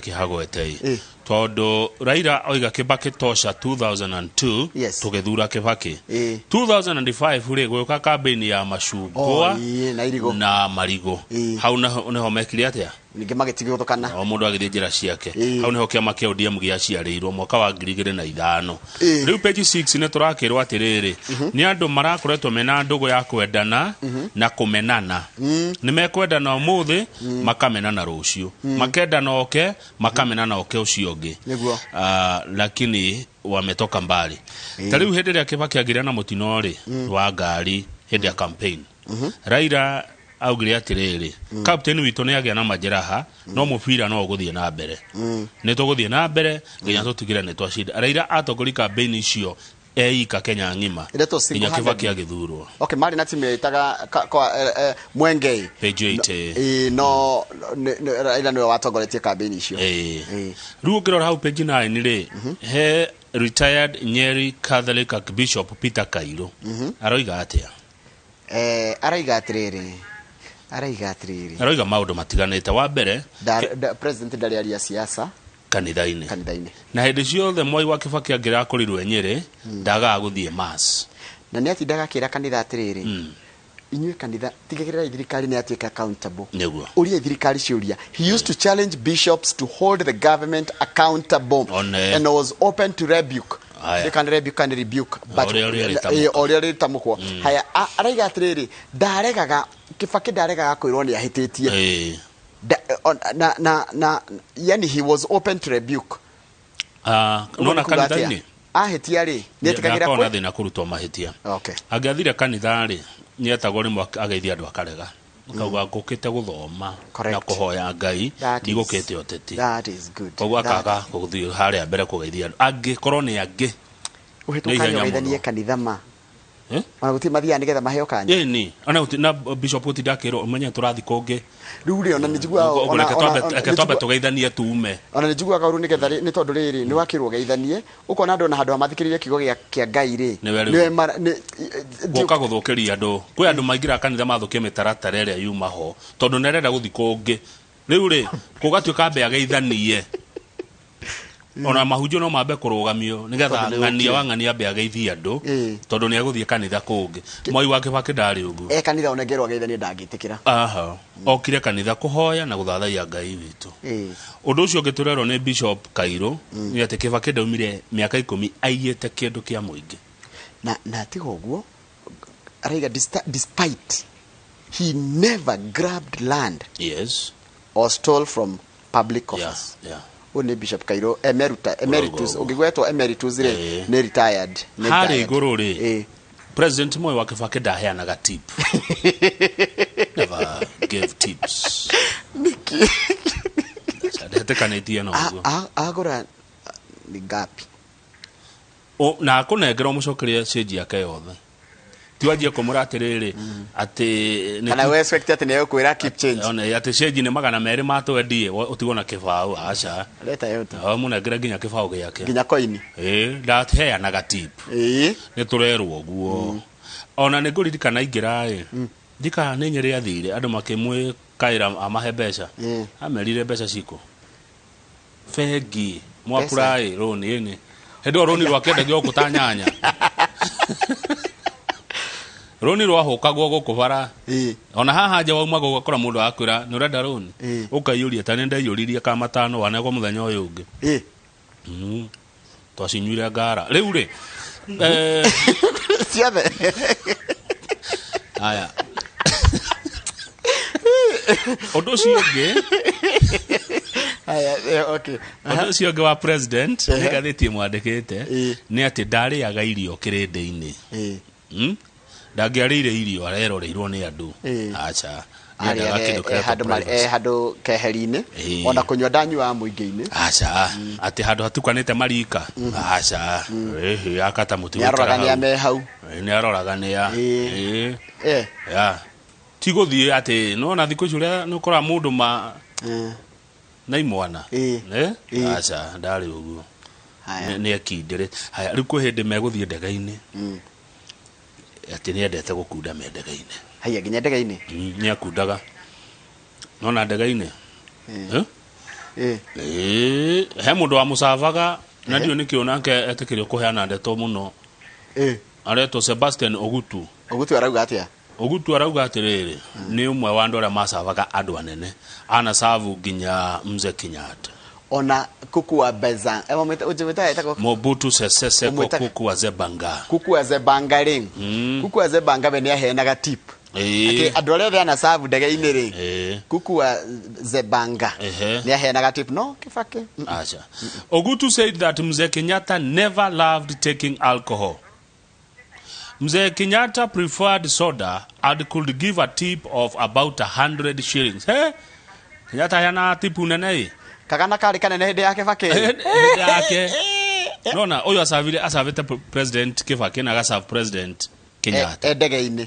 Kĩhagwete ĩ, tondũ Raila oiga Kibaki tosha 2002. Tũgĩthura Kibaki. 2005 rĩ, gũgĩũka kambĩini ya macungwa Oh, ĩĩ, na irigũ. Na marigũ. Hau naho nĩho mekire atĩa? Ningĩ magĩtigithũkana. O mũndũ agĩthiĩ njĩra ciake. Hau nĩho kĩama kĩa ODM gĩaciarĩirwo mwaka wa 2005. Rĩu page 6 nĩ tũrakĩrwo atĩrĩrĩ, nĩ andũ marakoretwo mena ndũgũ ya kwendana na kũmenana. Nĩ mekwendana ũmũthĩ, makamenana rũciũ, makendana oke, makamenana oke ũcio ũngĩ. Ah, lakini wametoka mbali. Ta rĩu hĩndĩ ĩrĩa Kibaki agĩire na mũtino rĩ wa ngari hĩndĩ ya campaign, Raila augire atĩrĩrĩ, captain witũ nĩ agĩa na majeraha, no mũbira no ũgũthiĩ na mbere, nĩ tũgũthiĩ na mbere nginya tũtigĩre nĩ twacinda. Raila atongori campaign icio eika Kenya ng'ima Iretwo nginya Kibaki single-handedly. agĩthurwo. Okay, marĩ na timu ĩtaga Mwengei. Page 8. Ĩĩ, no Raila nĩwe watongoretie campaign icio. Rĩu ũngĩrora hau page 9 rĩ, he retired Nyeri Catholic Archbishop Peter Kairũ aroiga atĩa? Araiga atĩrĩrĩ, araiga atĩrĩrĩ, Aroiga maũndũ matiganĩte. Wa mbere, President ndarĩ aria siasa kanitha-inĩ. Kanitha-inĩ. Na hĩndĩ ciothe Mwai wa Kibaki angĩrakorirwo e Nyĩrĩ, ndagaga gũthiĩ mass. Na nĩ atindaga akĩra kanitha atĩrĩrĩ, inyuĩ kanitha, tigagĩrĩrai thirikari nĩ yatuĩka accountable. Ũriai thirikari ciũria. He used to challenge bishops to hold the government accountable One. and was open to rebuke. Haya. Kana rebuke kana rebuke, but ũrĩa rĩtamũka. O ũrĩa rĩtamũkwo. Haya, araiga atĩrĩrĩ, ndaregaga Kibaki, ndaregaga kwĩrwo nĩ ahĩtĩtie. Na yani he was open to rebuke. Ah, Ũguo nona nĩ kuga atĩa? kanitha-inĩ Ahĩtia rĩ, nĩ etĩkagĩra ndakorwo na kwĩ thĩna kũrutwo mahĩtia. Angĩathire kanitha rĩ, nĩetagwo rĩmwe ageithia andũ akarega, akauga ngũkĩte gũthoma na kũhoya Ngai, ndigũkĩte ũteti. That is good. Koguo akaga gũthiĩ harĩa mbere kũgeithia andũ angĩkorwo nĩ angĩ. Ũhĩtũkanye Nĩ ihenya ũgeithanie mũno. kanitha ma. Eh? Ona gũtirĩ mathiaga nĩgetha maheo kanya. Ĩni ona na bishop gũtinda akĩrwo ũmenye tũrathiĩ kũngĩ. Rĩu rĩ, ona nĩ njiguaga Ũguo reke twambe tũgeithanie tume. Ona nĩ njiguaga ũru nĩgetha nĩ tondũ rĩrĩ nĩ wakĩrwo ũgeithanie, ũkona andũ ona handũ ha mathikĩrĩrie kiugo kĩa Ngai rĩ, Nĩwe rĩu. Nĩwe Gũka gũthũkĩria andũ. Kwĩ andũ maingĩraga kanitha mathũkie mĩtaratara ĩrĩa yuma ho tondũ nĩ arenda gũthiĩ kũngĩ. Rĩu rĩ, gũgatuĩka ambe ageithanie, ona mahunjio no mambe kũrũgamio nĩgetha Tondũ nĩ ng'ania ũkire. wa ng'ania ambe ageithie andũ tondũ nĩ egũthiĩ kanitha kũngĩ. Mwai wa Kibaki ndarĩ ũguo. E kanitha onengerwo ageithanie ndangĩtĩkĩra. Aha, okire kanitha kũhoya na gũthathaiya Ngai witũ. Ũndũ ũcio ũngĩ tũrerwo nĩ Bishop Kairũ nĩ atĩ Kibaki ndaumire mĩaka 10 aiyĩte kĩndũ kĩa mũingĩ. Na tiga ũguo, araiga despite he never grabbed land or stole from public coffers. Ũyũ nĩ Bishop Kairũ emeritus. Ũguo. Ũngĩgwetwo emeritus rĩ, nĩ retired, nĩ Harĩa retired. igũrũ rĩ, President Moi wa Kibaki ndaheanaga tip, never gave tips. Nĩkĩ? Ndetĩkanĩtie na ũguo. Agũra ni ngapi? Na akũnengera ũmũcokerie change yake yothe, ti wanjie kũmũra atĩrĩrĩ atĩ Kana we expect atĩ nĩ egũkwĩra keep change. One, atĩ change nĩ 200 ma twendie, ũtigwo na kĩbaũ, aca. Leta yote. Mũnengere nginya kĩbaũ gĩake. Nginya koini. Ĩĩ, ndaheanaga tip. Nĩ tũrerwo ũguo. Ona nĩ ngũririkana aingĩra ĩ, ndika nĩ Nyĩrĩ athire, andũ makĩmwĩkaĩra amahe mbeca. Amerire mbeca cikũ bengi mwapuraĩ rũni ĩnĩ hĩndĩ ĩyo rũni rwakĩendagio gũkũ ta nyanya, rũni rwahũkagwo gũkũ bara. Ona haha nja waumaga ũgakora mũndũ akwĩra nĩ ũrenda rũni, ũkaiyũria ta nĩ ndaiyũririe ka matano wanegwo mũthenya ũyũ ũngĩ. Twacinyuire ngara rĩu rĩ Ciothe. Haya, ũndũ ũcio ũngĩ, Haya, okay. Ũndũ ũcio ũngĩ wa president, nĩ ngathĩti ĩmwandĩkĩte, nĩ atĩ ndarĩaga irio kĩrĩndĩ-inĩ. Ndangĩarĩire irio areroreirwo nĩ andũ. Aca, nĩendaga Arĩa kĩndũ e kĩretwo handũ privacy. e handũ keheri-inĩ. Ona kũnyua ndanyuaga mũingĩ-inĩ. Aca, atĩ handũ hatukanĩte marika, aca. Ĩhĩ, akata mũtĩ Nĩ aroraga gũikara nĩ hau. ame hau. Nĩ aroraga nĩ a. Ya ti gũthiĩ atĩ nona thikũ ici ũrĩa nĩ ũkoraga mũndũ ma na imwana. Eh? Aca, ndarĩ ũguo. Haya. Nĩ ekindĩrĩ. Haya, rĩu kwĩ hĩndĩ megũthiĩ ndege-inĩ, atĩ nĩ endete gũkunda me ndege-inĩ. Haya, nginya ndege-inĩ. Nĩ akundaga nona ndege-inĩ. Eh? Ĩĩ, he mũndũ wa mũcavaga na ndiũ nĩkĩ nake etĩkĩrio kũheana ndeto mũno. Aretwo Sebastian Ogutu. Ogutu arauga atĩa? Ogutu arauga atĩrĩrĩ, nĩ ũmwe wa andũ arĩa macavaga andũ anene, anacabu nginya Mzee Kenyatta. Ona kuku wa beza ujimwita etagwo Mobutu Sese Seko Ũmwĩtaga- Kuku wa Zebanga. Kuku wa zebanga rĩ, kuku wa zebanga we nĩ aheanaga tip atĩ andũ arĩa othe anacabu ndege-inĩ rĩ, kuku wa zebanga nĩ aheanaga tip, no Kibaki. Acha. Ogutu said that Mzee Kenyatta never loved taking alcohol. Mzee Kenyatta preferred soda and could give a tip of about 100 shillings. Hey, Kenyatta heana tip nene ĩ. Kagana karĩ kanene hĩndĩ ya Kibaki. Hĩndĩ yake. Nona ũyũ acavire acavĩte President Kibaki na agacav President Kenyatta. E ndege-inĩ.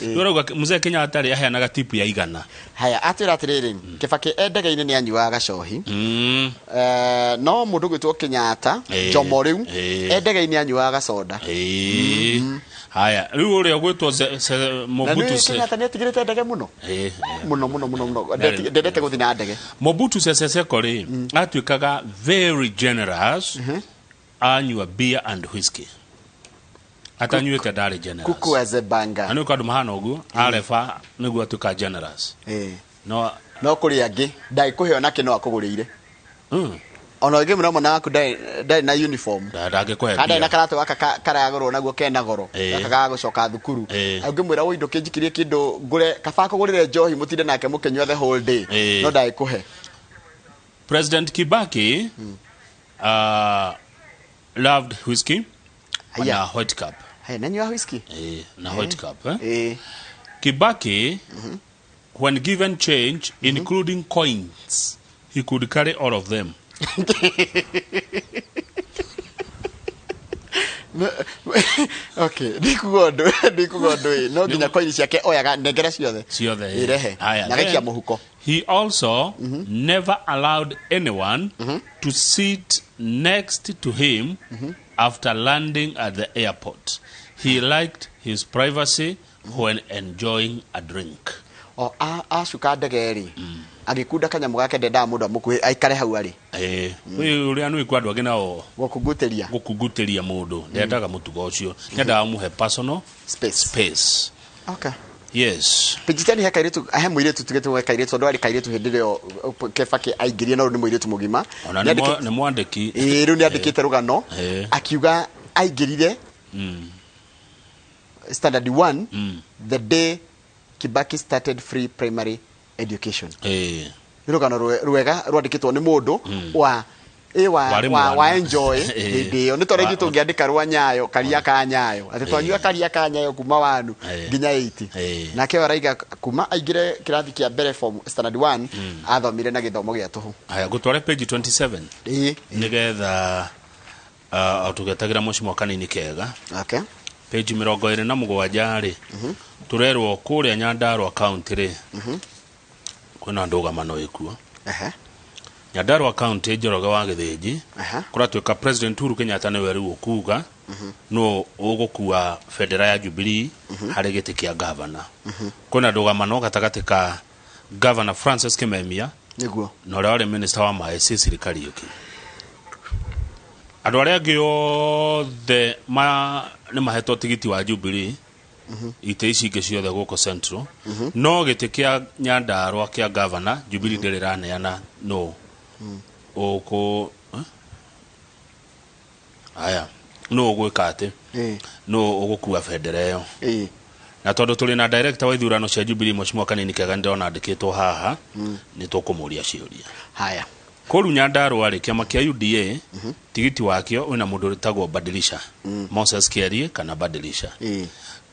Rĩu arauga Mzee Kenyatta rĩ aheanaga tip ya 100. Haya, atwĩra atĩrĩrĩ, Kibaki e ndege-inĩ nĩ anyuaga gacohi. No mũndũ gwĩtwo Kenyatta, Jomo rĩu, e ndege-inĩ anyuaga gacoda. Haya, rĩu ũrĩa ũgwĩtwo Na Mobutu nĩ Se Kenyatta nĩ etigĩrĩte ndege mũno mũno mũno mũno mũno. Ndendete gũthiĩ na ndege. Mobutu Sese Seko rĩ atuĩkaga very generous anyua beer and whiskey. Atanyuĩte ndarĩ generous. Kuku wa zebanga. Na nĩ ũndũ mahana ũguo areba nĩguo atuĩka generous. No No kũrĩ angĩ ndagĩkũhe ona kĩ no akũgũrĩire. Ona ũngĩ mũno mwana waku ndarĩ na uniform. Ndangĩkũhe Kana ndarĩ na beer. karatũ gaka karagũrwo naguo kena goro. Gaka ga gũcoka thukuru. Ũngĩmwĩra woi ndũkĩnjikirie kĩndũ ngũre, kaba akũgũrĩre njohi mũtinde nake mũkĩnyua the whole day. No ndagĩkũhe. President Kibaki loved whiskey Haya. na white cup. Haya, nanyua whiskey? Na white cup. Kibaki, when given change, including coins, he could carry all of them. Okay, ndikuga ũndũ, ndikuga ũndũ ĩ, no nginya coin ciake oyaga nengera ciothe. Ciothe. Irehe. Haya, Na gaikia then, mũhuko. He also never allowed anyone to sit next to him after landing at the airport. He liked his privacy when enjoying a drink. O acuka ndege rĩ, agĩkunda kanyamũ gake ndendaga mũndũ amũkuhĩ aikare hau arĩ. Ũyũ ũrĩa nĩ kwa andũ angĩ nao Gũkungutĩria. Gũkungutĩria mũndũ. Ndendaga mũtugo ũcio. Ndendaga mũhe personal space. Space. Okay. Yes. Page 10 he kairĩtu, he mũirĩtu tugĩte he kairĩtu, tondũ arĩ kairĩtu hĩndĩ ĩrĩa Kibaki aingĩrie, no rĩu nĩ mũirĩtu mũgima. Ona Nĩ andĩkĩte nĩ mwandĩki. Ĩĩ, rĩu nĩ andĩkĩte rũgano. Akiuga aingĩrire standard 1 the day Kibaki started free primary education. Nĩ rũgano rwega rwandĩkĩtwo nĩ mũndũ wa ĩ wa Warĩ wa mwana. wa enjoy hĩndĩ ĩyo. Nĩ tondũ ithuĩ tũngĩandĩka rwa Nyayo, karia ka Nyayo, atĩ twanyua karia ka Nyayo kuma 1 nginya 8. Nake ũyũ araiga kuma aingĩre kĩrathi kĩa mbere form standard 1 athomire na gĩthomo gĩa tũhũ. Haya, ngũtware page 27. Nĩgetha tũgetagĩra mũcimo kanini kega. Page 27 rĩ, tũrerwo kũrĩa Nyandarua county rĩ, kwĩna ndũgamano ĩkuo. Nyandarua county Njoroge wa Gĩthĩnji, kũratuĩka President Uhuru Kenyatta nĩwe rĩu ũkuga nũ ũgũkua bendera ya Jubilee harĩ gĩtĩ kĩa gavana. Kwĩna ndũgamano gatagatĩ ka Governor Francis Kimemia na ũrĩa warĩ minister wa maĩ Cecily Kariuki. Andũ arĩa angĩ othe nĩ mahetwo tigiti wa Jubilee itĩ ici ingĩ ciothe gũkũ Central, no gĩtĩ kĩa Nyandarua kĩa governor Jubilee ndĩrĩ ĩraneana nũ ũkũ, Aya, nũ ũgwĩka atĩ? Nũ ũgũkua bendera ĩyo? Na tondũ tũrĩ na director wa ithurano cia Jubilee Mheshimiwa Kanini Kega ndĩrona andĩkĩtwo haha, nĩ tũkũmũria ciũria. Haya. Kũu Nyandarua rĩ, kĩama kĩa UDA tigiti wakĩo wĩna mũndũ wĩtagwo Badilisha. Moses Kiarie kana Badilisha.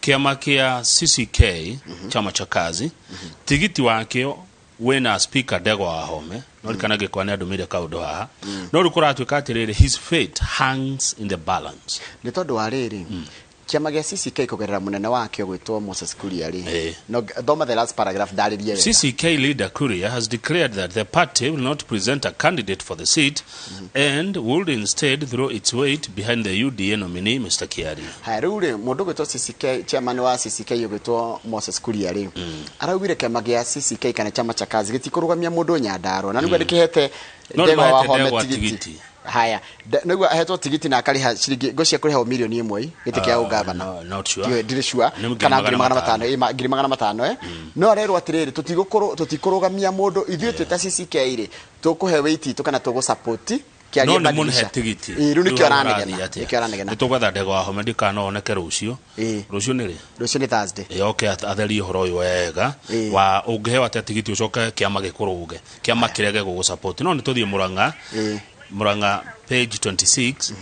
Kĩama kĩa CCK, chama cha kazi, tigiti wakĩo wĩna speaker Ndegwa Wahome, no rikana gĩkwa nĩ andũmĩire kaũndũ haha. No rĩu kũratuĩka atĩrĩrĩ, his fate hangs in the balance. Nĩ tondũ wa rĩrĩ, Kĩama gĩa CCK kũgerera mũnene wakĩo gwĩtwo Moses Kuria rĩ, Eh. no thoma the last paragraph ndarĩrie wega. CCK leader Kuria has declared that the party will not present a candidate for the seat and would instead throw its weight behind the UDA nominee, Mr. Kiaria. Haya, rĩu rĩ, mũndũ ũgwĩtwo CCK, chairman wa CCK ũgwĩtwo Moses Kuria rĩ, araugire kĩama gĩa CCK kana chama cha kazi gĩtikũrũgamia mũndũ Nyandarua, na nĩguo ndĩkĩhete No Ndegwa nĩmahete Wahome Ndegwa tigiti. tigiti. Haya, nĩguo ahetwo tigiti na akarĩha ciringi ngũcia kũrĩha mirioni 1 gĩtĩ kĩa ũgavana. No, not sure. Ndiũĩ, ndirĩ sure Nĩ ngiri kana magana ngiri magana matano. matano, 500,000, eh. No arerwo atĩrĩrĩ, tũtikũrũgamia mũndũ ithuĩ twĩ ta CCK rĩ, tũkũhe weight itũ kana tũgũ Kĩaria No nĩ mũnhe badilisha. tigiti. Ĩ, rĩu nĩkĩo Rĩu aranegena, harathiĩ atĩa? nĩkĩo aranegena. Nĩ tũgwetha Ndegwa Wahome ndikanoneke rũciũ. Rũciũ nĩ rĩ? Rũciũ nĩ Thursday. Yoke atherie ũhoro ũyũ wega Ĩ. wa ũngĩheo atĩa tigiti ũcoke kĩama gĩkũrũge, kĩama kĩrege gũgũ no nĩ tũthiĩ Murang'a. Murang'a page 26,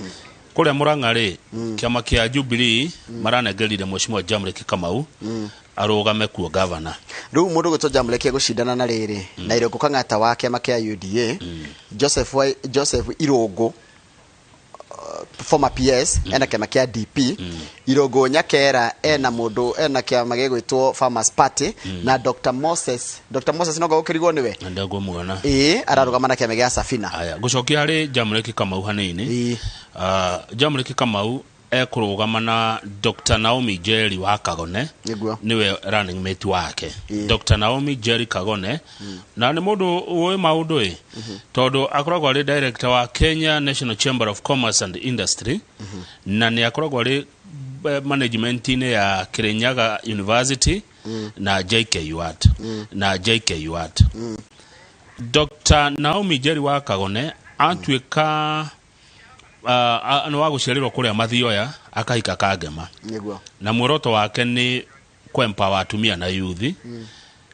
kũrĩa Murang'a rĩ, kĩama kĩa Jubilee maranengerire Mheshimiwa Jamlek Kamau arũgame kuo gavana. Rĩu mũndũ gwĩtwo Jamlek egũcindana na rĩrĩ na Irũngũ Kang'ata wa kĩama kĩa UDA, Joseph Irũngũ, former PS, ena kĩama kĩa DP, Irũngũ Nyakera ena mũndũ ena kĩama gĩgwĩtwo Farmers Party, na Dr Moses, Dr Moses no gũkĩrigwo nĩwe. Na ndengũmuona. Ĩĩ, ararũgama na kĩama gĩa Safina. Aya, gũcokia harĩ Jamlek Kamau hanini. Jamlek Kamau ekũrũgama na Dr Naomi Jerry wa Kagone. Nĩwe running mate wake. Dr Naomi Jerry Kagone, na nĩ mũndũ ũĩ maũndũ ĩ, tondũ akoragwo arĩ director wa Kenya National Chamber of Commerce and Industry, na nĩ akoragwo arĩ management-inĩ ya Kirinyaga University na JKUAT, na JKUAT. Dr Naomi Jerry wa Kagone atuĩka nĩ wa gũciarĩrwo kũrĩa Mathioya, akahika Kangema. Na muoroto wake nĩ kwempower atumia na yuthi.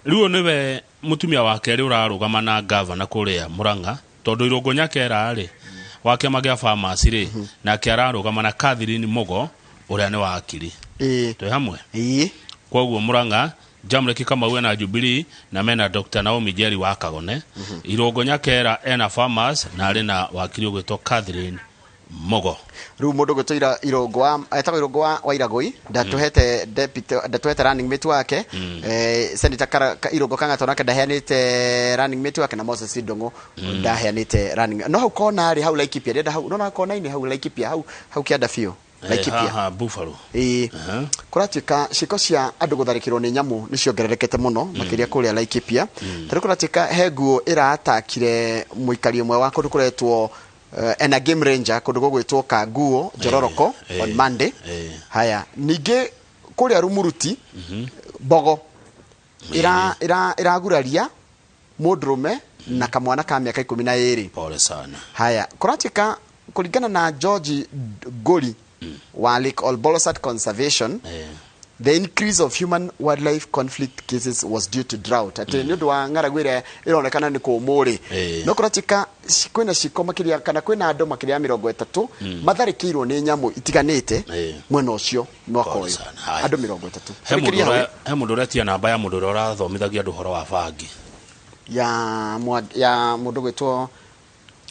Rĩu ũyũ nĩwe mũtumia wa kerĩ ũrarũgama na gavana kũrĩa Murang'a, tondũ Irũngũ Nyakera rĩ, wa kĩama gĩa Farmers rĩ, nake ararũgama na Catherine Mugo ũrĩa nĩ wakiri. Twĩ hamwe? Ĩĩ. Koguo Murang'a, Jamlek Kamau ena Jubilee na mena Dr Naomi Jerry wa Kagone. Irũngũ Nyakera ena Farmers na arĩ na wakiri ũgwĩtwo Catherine Mugo. Rĩu mũndũ gwĩtwo Irũngũ wa etagwo Irũngũ wa Iragũi ndatũhete deputy, ndatũhete running mate wake. Senator Irũngũ Kang'ata onake ndaheanĩte running mate wake, na Moses Ndung'u ndaheanĩte running. No hau kona rĩ, hau Laikipia, ndĩrenda hau no kona-inĩ hau Laikipia, hau kĩanda biũ Laikipia. Haha Buffalo. Ĩĩ. Kũratuĩka ciĩko cia andũ gũtharĩkĩrwo nĩ nyamũ nĩ ciongererekete mũno, makĩria kũrĩa Laikipia. Tarĩu kũratuĩka he nguo ĩratakire mũikari ũmwe wa kũndũ kũretwo ena game ranger kũndũ gũgwĩtwo Kanguo Njororoko on Monday. Haya, ningĩ kũrĩa Rumuruti, mbogo ĩraguraria mũndũrũme na kamwana ka mĩaka 12. Pole sana. Haya, kũratuĩka kũringana na George Ngũri wa Lake Olbolosat Conservation, the increase of human wildlife conflict cases was due to drought, atĩ nĩ ũndũ wa ng'aragu ĩrĩa ĩronekana nĩ kũũmũ rĩ. No kũratuĩka kwĩna ciko makĩria kana kwĩna andũ makĩria ya 30 matharĩkĩirwo nĩ nyamũ itiganĩte mwena ũcio mwaka Pole ũyũ. sana. Haya. Andũ 30. He mũndũ Rĩkĩria hau. He mũndũ ũretia namba ya mũndũ ũrĩa ũrathomithagia andũ ũhoro wa bangi. Ya mũndũ gwĩtwo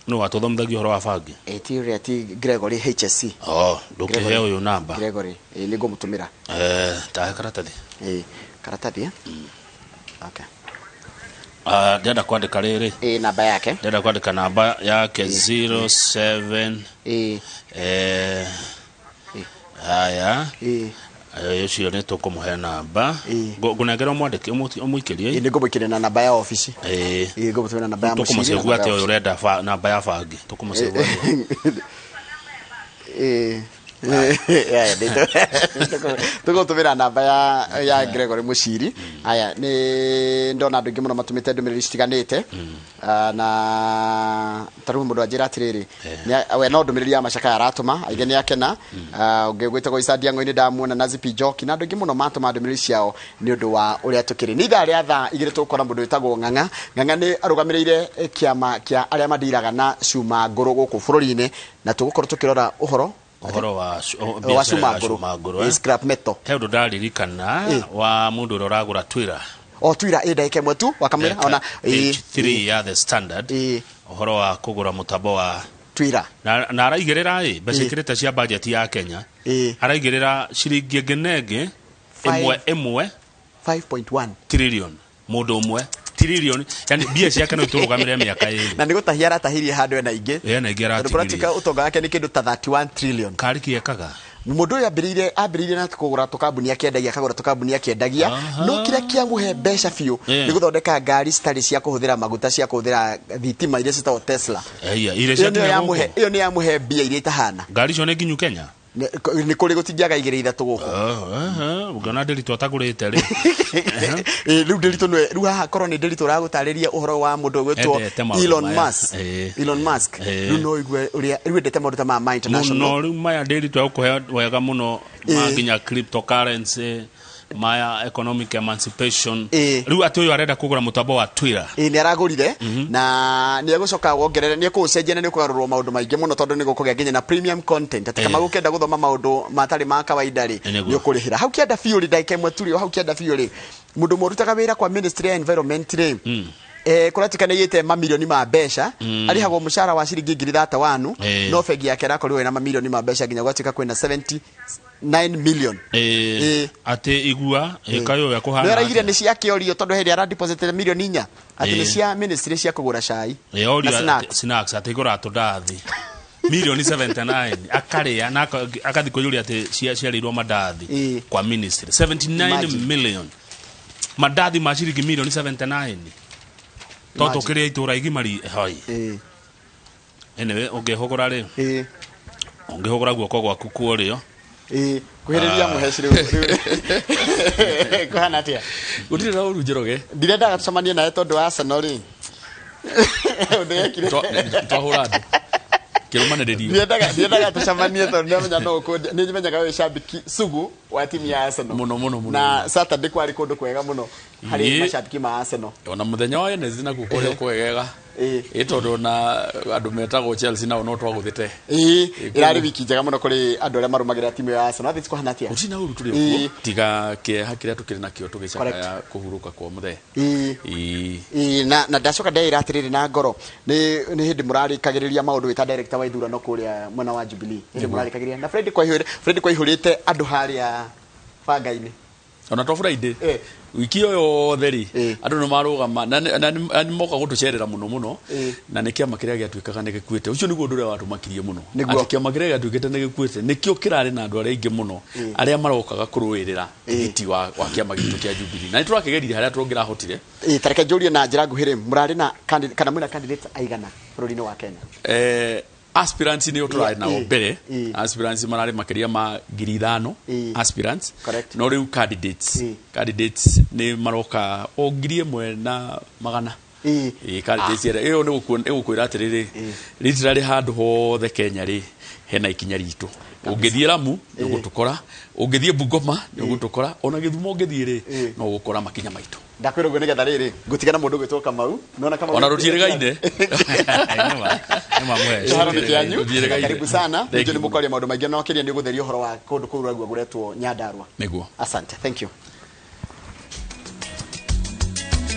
Nũ watũthomithagia ũhoro wa bangi? Ti ũrĩa, ti Gregory HSC. Oh, ndũkĩhe ũyũ namba. Gregory, nĩ ngũmũtũmĩra. Tahe karatathi. Karatathi, eh? Okay. Ah, ndĩrenda kwandĩka rĩrĩ. Namba yake. Ndĩrenda kwandĩka namba yake 07 haya. Ũcio nĩ tũkũmũhe namba. Ngũnengera ũmwandĩke, ũmũikĩrie. Nĩ ngũmũikĩria na namba ya ofici. Ngũmũtũmĩra namba ya mũciĩ. Tũkũmũcĩvu atĩa ũyũ ũrenda namba ya bangi? Tũkũmũcĩvu atĩa? Tũgũtũmĩra namba ya Gregory Mũciri. Aya, nĩ ndona andũ aingĩ mũno matũmĩte ndũmĩrĩri citiganĩte. Na ta rĩu mũndũ anjĩra atĩrĩrĩ, we no ndũmĩrĩri ya macakaya aratũma aige nĩ akena. Ũngĩ gwĩtagwo Isa Ndiang'o ndamuona na Zipi Njoki na andũ aingĩ mũno matũma ndũmĩrĩri ciao nĩ ũndũ wa ũrĩa tũkĩrĩ. Nĩ ithaa rĩa thaa 2 tũgũkora mũndũ wĩtagwo Ng'ang'a. Ng'ang'a nĩ arũgamĩrĩire kĩama kĩa arĩa mandiraga na cuma ngũrũ gũkũ bũrũri-inĩ, na tũgũkorwo tũkĩrora ũhoro ũhoro wa wa biacara cuma ya ngũrũ. cuma ngũrũ, eh? Scrap metal. He ũndũ ndaririkana wa mũndũ ũrĩa ũragũra Twira. O Twira ĩ ndagĩka 1 tu wakamwĩra ona Page 3 ya The Standard, ũhoro wa kũgũra mũtambo wa Twitter. Na araigĩrĩra ĩ mbeca ikĩrĩte cia budget ya Kenya. Araigĩrĩra ciringi ĩngĩ na ĩngĩ ĩmwe ĩmwe 5.1 trillion mũndũ ũmwe trillion, yani mbia ciake no itũrũgamĩrĩre mĩaka ĩrĩ. Na nĩ gũtahia aratahirie handũ ena ingĩ. Ena ingĩ aratigirie. Ũtonga wake nĩ kĩndũ ta 31 trillion. Kari kĩekaga mũndũ ũyũ ambĩrĩirie na kũgũra tũkambuni akĩendagia, akagũra tũkambuni akĩendagia, no kĩrĩa kĩamũhe mbeca biũ nĩ gũthondeka ngari citarĩ cia kũhũthĩra maguta, cia kũhũthĩra thitima iria ciĩtagwo Tesla. Ĩyo nĩ yamũhe mbia iria itahana. Ngari icio nĩ nginyu Kenya? Nĩ kũrĩ gũtingĩaga igĩrĩ ithatũ gũkũ. Ũngĩona Ndĩritũ atagũrĩte rĩ. Rĩu Ndĩritũ nĩwe, rĩu haha korwo nĩ Ndĩritũ ũragũtarĩria ũhoro wa mũndũ ũgwĩtwo Elon Musk. Elon Musk. Rĩu no ũigue ũrĩa rĩu endete maũndũ ta maya international. Mũno rĩu maya Ndĩritũ egũkũhe wega mũno ma nginya cryptocurrency, maya economic emancipation. Rĩu atĩ ũyũ arenda kũgũra mũtambo wa Twitter. Nĩ aragũrire na nĩ egũcoka wongerere, nĩ ekũũcenjia na nĩ ũkũgarũrwo maũndũ maingĩ mũno tondũ nĩ gũkũgĩa nginya na premium content. Atĩ kama ũkĩenda gũthoma maũndũ matarĩ ma kawaida rĩ, nĩ ũkũrĩhĩra. Hau kĩenda biũ rĩ, ndagĩka ĩmwe tu rĩ, hau kĩenda biũ rĩ, mũndũ ũmwe ũrutaga wĩra kwa Ministry ya Environment rĩ, kũratuĩka nĩ aiyĩte mamirioni ma mbeca, arĩhagwo mũcara wa ciringi 31,000, no bengi yake arakorirwo ĩna mamirioni ma mbeca nginya gwatuĩka kwĩna 79 million. Atĩ igua ĩkayo ya kũhana. Nĩ araigire nĩ cia kĩorio tondũ hĩndĩ ara deposit milioni 4 atĩ nĩ cia ministry cia kũgũra cai na snacks, atĩ igũra tũndathi milioni 79 akarĩa na akathi kũiyũria atĩ ciarĩirwo mandathi kwa ministry 79 million mandathi ma ciringi milioni 79 toto kĩrĩa itũra igimari hoi. Anyway, ũngĩhũgũra rĩ, ũngĩhũgũra guoko gwaku kuorio kuhĩrĩria mũheci rĩu kũhana atĩa? Gũtirĩ na ũru Njoroge. Ndirendaga tũcemanie nawe tondũ wa Arsenal rĩ. Ũndũ yekire. Twahũra andũ. Kĩrũmanĩrĩrio. Ndirendaga tũcemanie tondũ nĩamenya no ũkũndia. Nĩ menyaga wĩ shabiki sugu wa timu ya Arsenal. Mũno mũno mũno. Na Saturday kwarĩ kũndũ kwega mũno harĩ mashabiki ma Arsenal. Ona mũthenya wa Wednesday nakuo kũrĩ kwegega. Ĩ tondũ na andũ metagwo Chelsea nao no twagũthĩte. Ĩrarĩ wiki njega mũno kũrĩ andũ arĩa marũmagĩrĩra timu ya Arsenal. Atĩ kũhana atĩa? Gũtirĩ na ũru tũrĩ okuo. Tiga kĩeha kĩrĩa tũkĩrĩ nakĩo tũgĩcakaya kũhurũka kwa mũthee. Na ndacoka ndeĩra atĩrĩrĩ na ngoro nĩ hĩndĩ mũrarĩkagĩrĩria maũndũ wĩta director wa ithurano kũrĩa mwena wa Jubilee. Hĩndĩ mũrarĩkagĩrĩria na Fred kwaihũrĩte andũ harĩa banga-inĩ. Ona to Friday wiki ĩyo yothe rĩ andũ nĩ marũgama na nĩ moka gũtũcerera mũno mũno, na nĩ kĩama kĩrĩa gĩatuĩkaga nĩ gĩkuĩte. Ũcio nĩguo ũndũ ũrĩa watũmakirie mũno, atĩ kĩama kĩrĩa gĩatuĩkĩte nĩ gĩkuĩte nĩkĩo kĩrarĩ na andũ arĩa aingĩ mũno arĩa marokaga kũrũĩrĩra tigiti wa kĩama gitũ kĩa Jubilee, na nĩ tũrakĩgeririe harĩa tũngĩrahotire. Tareke njũrie na njĩra nguhĩ rĩ, mũrarĩ na kana mwĩna candidates aigana bũrũri-inĩ wa Kenya? Aspirants nĩ tũrarĩ nao mbere. Aspirants mararĩ makĩria ma 5,000 aspirants. No rĩu candidates nĩ maroka o 1,100. Candidates ĩyo nĩ gũkwĩra atĩrĩrĩ, literally handũ hothe Kenya rĩ hena ikinya ritũ. Ũngĩthiĩ Lamu nĩ ũgũtũkora, ũngĩthiĩ Bungoma nĩ ũgũtũkora, ona Gĩthumo ũngĩthiĩ rĩ no ũgũkora makinya maitũ. Ndakwĩra ũguo nĩgetha rĩrĩ ngũtigana mũndũ ũgwĩtwo Kamau. Nona Kamau ona rũtiĩrĩgaine. Kĩharo nĩ kĩanyu. Karibu sana. Nĩnjũĩ nĩ mũkwaria maũndũ maingĩ no kĩrĩa nĩ ũgũtheria ũhoro wa kũndũ kũu ũraigua gũretwo Nyandarua. Nĩguo. Asante. Thank you.